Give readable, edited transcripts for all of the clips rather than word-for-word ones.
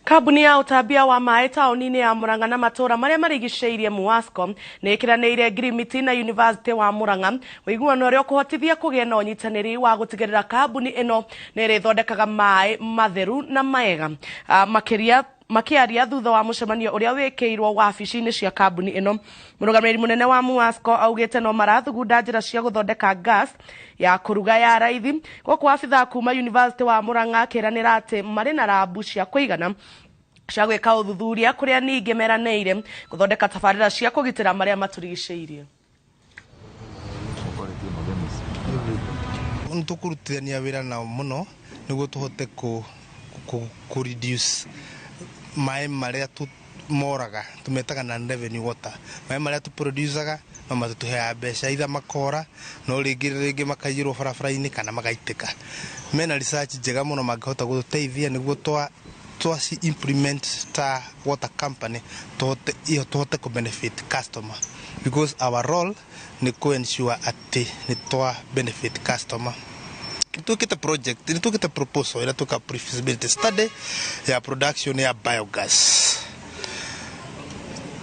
Kambuni ya ũtambia wa maĩ taũni-inĩ ya Murang'a na matũra marĩa marigicĩirie MUWASCO nĩ ĩkĩranĩire ngirimiti na Yunivasĩtĩ wa Murang'a ũiguano ũrĩa ũkũhotithia kũgĩe na ũnyitanĩri wa gũtigĩrĩra kambuni ĩno nĩ ĩrĩthondekaga maĩ matheru na mega makĩria. Makĩaria thutha wa mũcemanio ũrĩa wĩkĩirwo wabici-inĩ cia kambuni ĩno, mũrũgamĩrĩri mũnene wa MUWASCO augĩte no marathugunda njĩra cia gũthondeka gas ya kũruga ya raithi, gũkũ abithaa kuma Yunivasĩtĩ wa Murang'a akĩranĩra atĩ marĩ na rambu cia kũigana cia gwĩka ũthuthuria, kũrĩa ningĩ meranĩire gũthondeka tabarĩra cia kũgitĩra marĩa matũrigicĩirie. Nĩ tũkũrutithania wĩra nao mũno nĩguo tũhote kũ reduce maĩ marĩa moraga, tũmetaga non revenue water. Maĩ marĩa tũproducaga no matũtũheaga mbeca, either makora no rĩngĩ rĩngĩ makaiyĩrwo barabara-inĩ kana magaitĩka. Mena research njega mũno mangĩhota gũtũteithia nĩguo twa implement ta water company, tũhote kũ benefit customer, because our role nĩ kũ ensure atĩ nĩ twa benefit customer. Nĩ project, nĩ twĩkĩte proposal ĩrĩa twĩka pre-feasibility study ya production ya biogas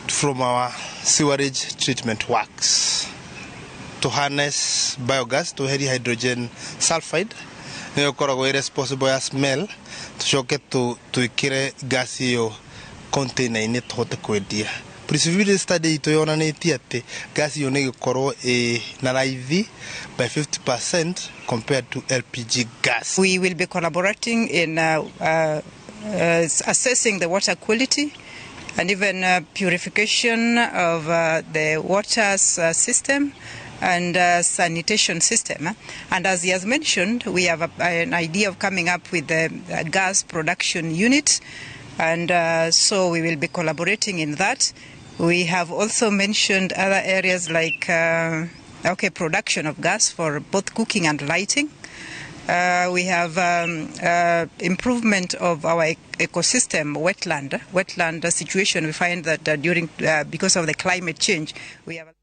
from our sewerage treatment works, to harness biogas, tweherie hydrogen sulfide nĩyo ĩkoragwo ĩ responsible ya smell, tucoke twĩkĩre gas ĩyo container-inĩ tũhote kwendia. Pre-feasibility study itũ yonanĩtie atĩ gas ĩyo nĩ ĩgũkorwo ĩ na raithi by 50% compared to LPG gas. We will be collaborating in assessing the water quality and even purification of the water system and sanitation system. And as he has mentioned, we have an idea of coming up with a gas production unit, and so we will be collaborating in that. We have also mentioned other areas like okay, production of gas for both cooking and lighting. We have improvement of our ecosystem, wetland situation. We find that during because of the climate change, we have.